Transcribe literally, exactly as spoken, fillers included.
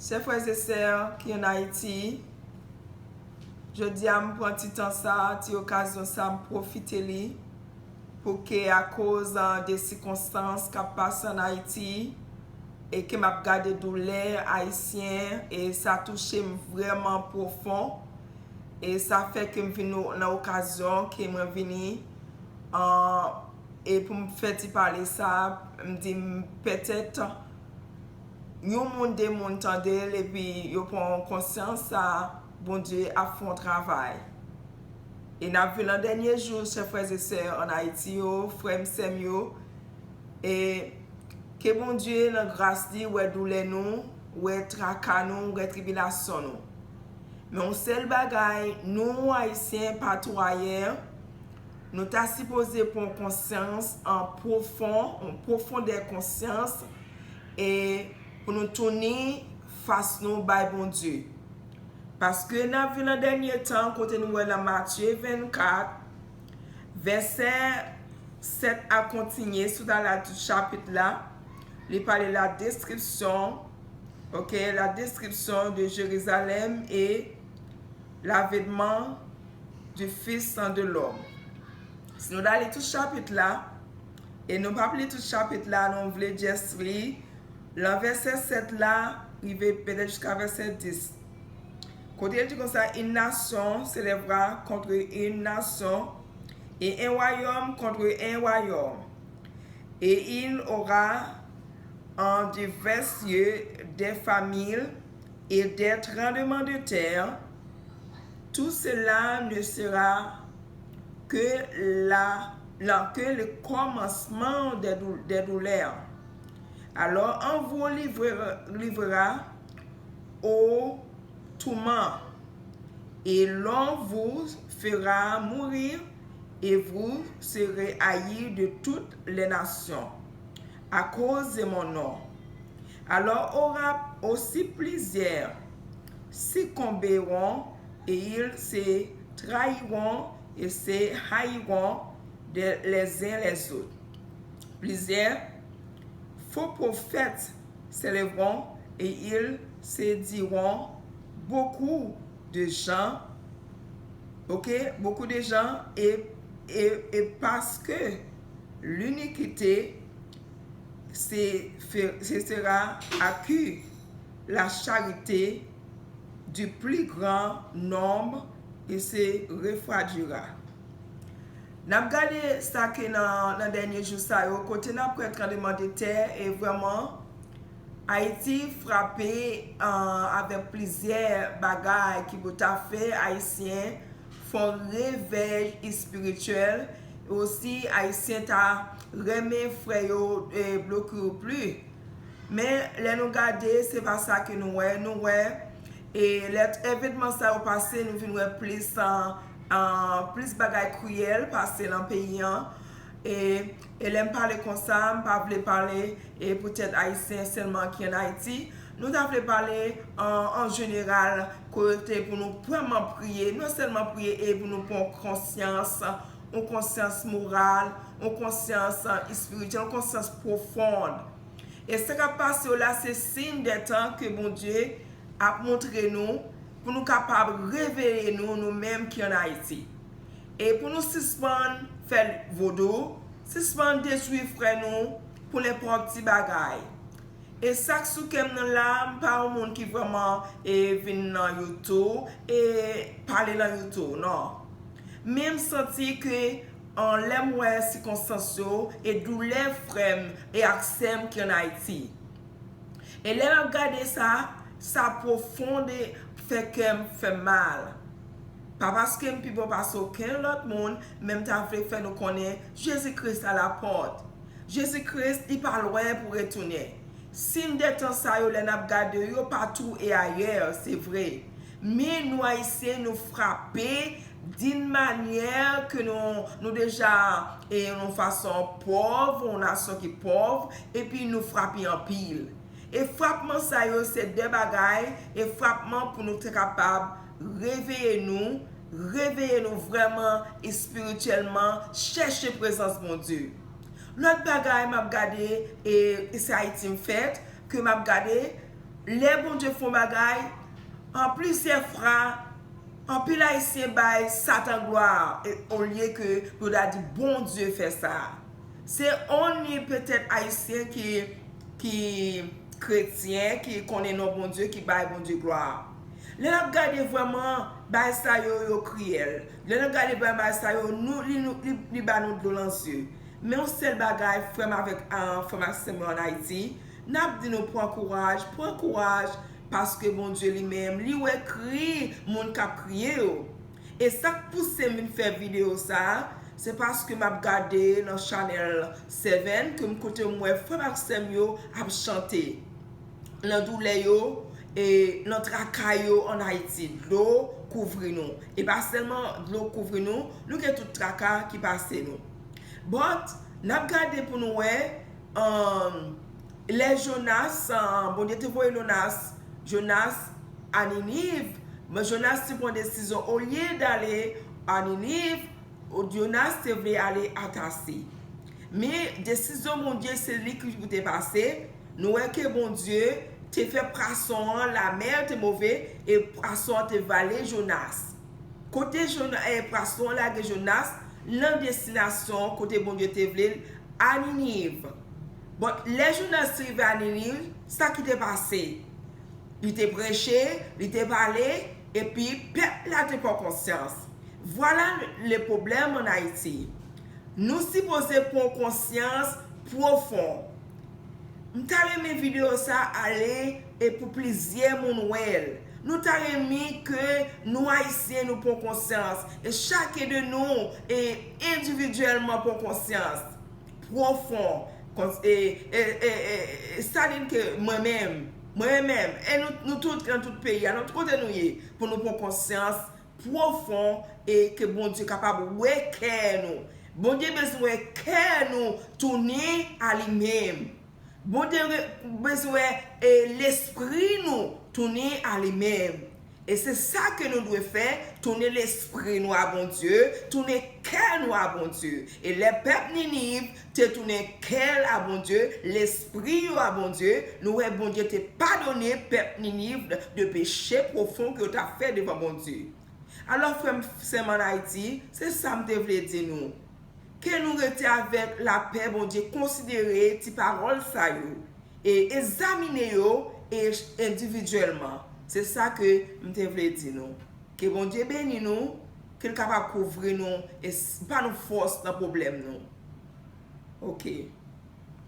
Chè frè e sè ki ann Ayiti, jodi a m pran ti tan sa, ti okazyon sa, m pwofite li pou ke akoz de sikonstans k ap pase ann Ayiti e ke m ap gade doulè ayisyen e sa touche m vrèman pwofon e sa fè ke m vin nan okazyon ke mwen vini e pou m fè ti pale sa, m di m petèt yon moun de moun tande l epi yo pran konsyans sa Bondye ap fè yon travay. E n ap viv nan dènye jou, chè frè e sè ann Ayiti yo, frè m, sè m yo, e ke Bondye nan gras li wè doulè nou, wè traka nou, wè tribilasyon nou. Men yon sèl bagay, nou ayisyen patwayè, nou ta sipoze pran konsyans an pwofon, an pwofondè konsyans e pou nou tounen fas nou bay Bondye. Paske n ap viv nan dènye tan kote nou wè nan Matye vennkat, vèsè sèt a kontinye sou ta la tout chapit la, li pale la description, ok, la description de Jérusalem et l'avènement du Fils de l'homme. Si nou ta li tout chapit la, e nou p ap li tout chapit la, nou vle just li, lan vèsè sèt la, rive petèt jiska vèsè dis. Kote l di konsa, une nation s'élèvera contre une nation, et un royaume contre un royaume, et il y aura en divers lieux des famines et des tremblements de terre. Tout cela ne sera que la, la, que le commencement des, dou- des douleurs. Alors on vous livrera, livrera au tourment, et l'on vous fera mourir, et vous serez haïs de toutes les nations à cause de mon nom. Alors aura aussi plusieurs succomberont et ils se trahiront et se haïront de- les uns les autres. Plusieurs faux prophètes s'élèveront et ils séduiront beaucoup de gens, ok, beaucoup de gens, et, et, et parce que l'iniquité se, fe- se sera accrue, la charité du plus grand nombre et se refroidira. N ap gade sa ke nan, nan dènye jou sa yo, kote n ap wè tranblemanntè e vrèman Ayiti frape an, avèk plizyè bagay ki pou ta fè Ayisyen fè yon revèy espirityèl. Osi, Ayisyen ta renmen frè yo e bloke yo pli. Men lè nou gade, se pa sa ke nou wè. Nou wè e lè evènman sa yo pase, nou vin wè plis, an, an, plis bagay kriyèl pase nan peyi an. E, e lè m pale konsa, m pa vle pale e poutèt Ayisyen sèlman ki ann Ayiti. Nou ta vle pale an, an jeneral, kote pou nou vrèman priye, non sèlman priye e pou nou pran konsyans, yon konsyans moral, yon konsyans espirityèl, yon konsyans pwofon. E sa k ap pase yo la, se siy dè tan ke Bondye ap montre nou pou nou kapab reveye nou, nou menm ki ann Ayiti. E pou nou sispann fè vodou, sispann detwi frè nou pou nenpòt ti bagay. E sa k sou kè m nan la, m pa yon moun ki vrèman e vin nan YouTube e pale nan YouTube, non. Men m santi ke an, lè m wè sikonstans yo e doulè frè m e ak sè m ki ann Ayiti. E lè m ap gade sa, sa pwofon e fè kè m fè m mal. Pa paske m pi bon pase okenn lòt moun, men m ta vle fè nou konnen Jezi Kris a la pòt. Jezi Kris, li pa lwen pou retounen. Siy dè tan sa yo, lè n ap gade yo, patou e ayè, se vre. Men nou Ayisyen, nou frape d'une manière ke nou, nou deja e yon fason pòv, yon nasyon ki pòv, epi nou frape anpil. E frapman sa yo se de bagay, e frapman pou nou te kapab reveye nou, reveye nou vrèman espirityèlman, chèche prezans Bondye. Lòt bagay m ap gade, e, e se Ayiti m fèt, ke m ap gade, Lè Bondye fè yon bagay, an plizyè fwa, anpil Ayisyen bay Satan glwa, e olye ke yo ta di Bondye fè sa. Se only petèt Ayisyen ki, ki kretyen, ki konnen non Bondye, ki bay Bondye glwa. Lè n ap gade vrèman, bagay sa yo, yo kriyèl. Lè n ap gade bagay sa yo, nou, li, nou, li, li ba nou dlo nan zye. Men yon sèl bagay, frè m avèk, ah, frè m ak sè m yo ann Ayiti, n ap di nou pran kouraj, pran kouraj, paske Bondye li menm, li wè kri moun k ap kriye yo. E sa k pouse m vin fè videyo sa a, se paske m ap gade nan chanèl Seven, ke m kote m wè frè m ak sè m yo ap chante nan doulè yo, e nan traka yo ann Ayiti. Dlo kouvri nou. E pa sèlman dlo kouvri nou, nou gen tout traka ki pase nou. But, n ap gade pou nou wè, um, lè Jonas, uh, Bondye te voye Jonas, Jonas a Niniv, men Jonas te pran desizyon, olye dale a Niniv, Jonas te vle ale a Tasi. Men desizyon Bondye, se li ki pou te pase. Nou wè ke Bondye te fè pwason an, lamè te move, e pwason an te vale Jonas. Kote Jona-, e pwason an lage Jonas nan destinasyon kote Bondye te vle l, a Niniv. But, lè Jonas rive a Niniv, sa ki te pase? Li te preche, li te pale, epi pèp la te pran konsyans. Vwala le pwoblèm ann Ayiti. Nou sipoze pran konsyans pwofon. M ta renmen videyo sa ale e pou plizyè moun wè l. Nou ta renmen ke nou Ayisyen nou pran konsyans. E chak de nou e endividyèlman pran konsyans. Pwofon. Kons-, e, e, e, e, e, sa di ke mwen menm, mwen menm, e nou, nou tout nan tout peyi a, nan tout kote nou ye, pou nou pran konsyans pwofon e ke Bondye kapab wè kè nou. Bondye bezwen wè kè nou tounen a li menm. Bondye re-, bezwen wè, e, lespri nou tounen a li menm. E se sa ke nou dwe fè, tounen lespri nou a Bondye, tounen kè nou a Bondye. E lè pèp Niniv te tounen kè l a Bondye, lespri yo a Bondye, nou wè Bondye te padone pèp Niniv de peche pwofon ke yo t ap fè devan Bondye. Alò, frè m, sè m ann Ayiti, se sa m te vle di nou. Ke nou rete avèk lapè Bondye, konsidere ti pawòl sa yo, e egzamine yo e endividyèlman. Se sa ke m te vle di nou. Ke Bondye beni nou, ke l kapab kouvri nou e s-, ba nou fòs nan pwoblèm nou. Oke.